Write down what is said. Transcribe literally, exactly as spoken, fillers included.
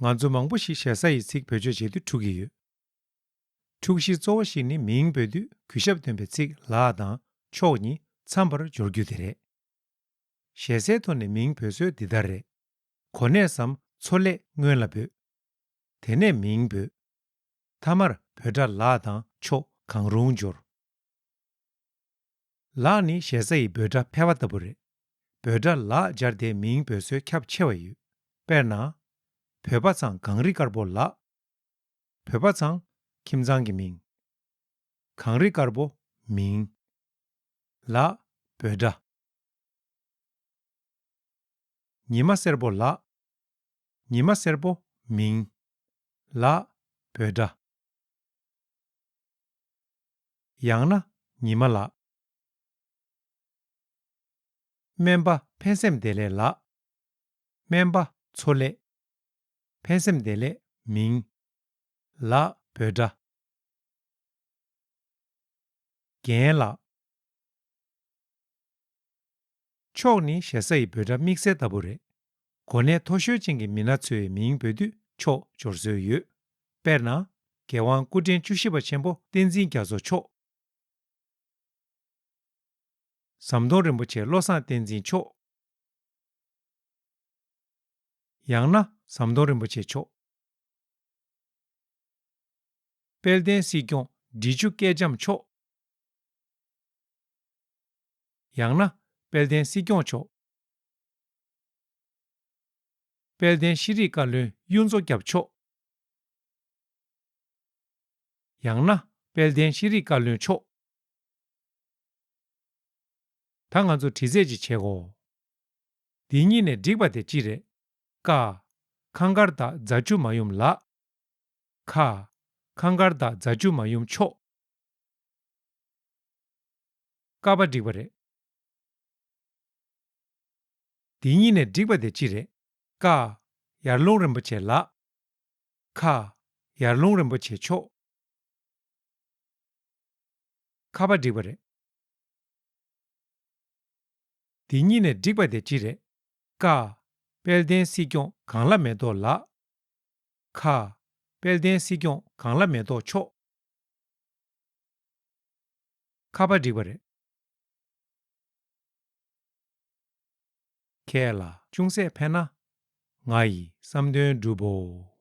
ང་ཚོ་མང་པོ་ཞིག་ཞེ་ས་ཡི་ཚིག་བེད་སྤྱོད་བྱེད་དུས་འཁྲུག་གི་ཡོད། འཁྲུག་གཞི་གཙོ་བོ་ཞིག་ནི་མིང་འབོད་དུས་གུས་ཞབས་སྟོན་པའི་ཚིག་ལགས་དང་མཆོག་གཉིས་འཚམ་པར་སྦྱོར་རྒྱུ་དེ་རེད། ཞེ་སའི་ཐོག་ནས་མིང་འབོད་སྲོལ་འདི་ལྟར་རེད། གོ་གནས་སམ་མཚོ་ལས་སྔོན་ལ་འབོད། དེ་ནས་མིང་འབོད། མཐའ་མར་འབོད་སྒྲ་ལགས་དང་མཆོག་གང་རུང་སྦྱོར། ལགས་ནི་ཞེ་ས་ཡི་འབོད་སྒྲ་ཕལ་པ་ལྟ་བུ་རེད། འབོད་སྒྲ་ལགས་སྦྱར་ཏེ་མིང་འབོད་སྲོལ་ཁྱབ་ཆེ་བ་ཡོད། དཔེར་ན། བོད་པ་ཚང་གངས་རི་དཀར་པོ་ལགས། བོད་པ་ཚང་ཁྱིམ་ཚང་གི་མིང་། གངས་རི་དཀར་པོ་མིང་། ལགས་འབོད་སྒྲ། ཉི་མ་སེར་པོ་ལགས། ཉི་མ་སེར་པོ་མིང་། ལགས་འབོད་སྒྲ། ཡང་ན་ཉི་མ་ལགས། སྨན་པ་ཕན་སེམས་བདེ་ལེགས་ལགས། སྨན་པ་མཚོ་ལས། ཕན་སེམས་བདེ་ལེགས་མིང་། ལགས་འབོད་སྒྲ། རྒན་ལགས། མཆོག་ནི་ཞེ་ས་ཡི་འབོད་སྒྲ་དམིགས་བསལ་ལྟ་བུ་རེད། གོ་གནས་མཐོ་ཤོས་ཅན་གྱི་མི་སྣ་ཚོའི་མིང་འབོད་དུས་མཆོག་སྦྱོར་སྲོལ་ཡོད། དཔེར་ན། རྒྱལ་དབང་སྐུ་ཕྲེང་བཅུ་བཞི་པ་ཆེན་པོ་བསྟན་འཛིན་རྒྱ་མཚོ་མཆོག་ཟམ་གདོང་རིན་པོ་ཆེ་བློ་བཟང་བསྟན་འཛིན་མཆོག་ཡང་ན་ཟམ་གདོང་རིན་པོ་ཆེ་མཆོག་དཔལ་ལྡན་སྲིད་སྐྱོང་འབྲི་ཆུ་སྐལ་ལྕམ་མཆོག་ཡང་ན་དཔལ་ལྡན་སྲིད་སྐྱོང་མཆོག་དཔལ་ལྡན་ཤེས་རིག་བཀའ་བློན་གཡུ་མཚོ་སྐྱབས་མཆོག་ཡང་ན་དཔལ་ལྡན་ཤེས་རིག་བཀའ་བློན་མཆོག་ད་ང་ཚོ་དྲི་རྩད་ཅིག་བྱེད་དགོ། འདི་གཉིས་ནས་འགྲིག་པ་དེ་ཅི་རེད། ཀ། ཁང་དཀར་བདག་རྫ་ཆུ་མ་ཡུམ་ལགས། ཁ། ཁང་དཀར་བདག་རྫ་ཆུ་མ་ཡུམ་མཆོག་ཀ་པ་འགྲིག་པ་རེད། འདི་གཉིས་ནས་འགྲིག་པ་དེ་ཅི་རེད། ཀ། ཡར་ཀླུང་རིན་པོ་ཆེ་ལགས། ཁ། ཡར་ཀླུང་རིན་པོ་ཆེ་མཆོག་ཁ་པ་འགྲིག་པ་རེད། འདི་གཉིས་ནས་འགྲིག་པ་དེ་ཅི་རེད། ཀ། དཔལ་ལྡན་སྲིད་སྐྱོང་གངས་ལྷ་མེ་ཏོག་ལགས། ཁ། དཔལ་ལྡན་སྲིད་སྐྱོང་གངས་ལྷ་མེ་ཏོག་མཆོག་ཁ་པ་འགྲིག་པ་རེད། ཁྱེད་ལ་ཅུང་ཟད་ཕན་ན། ང་ཡི་བསམ་དོན་འགྲུབ་བོ།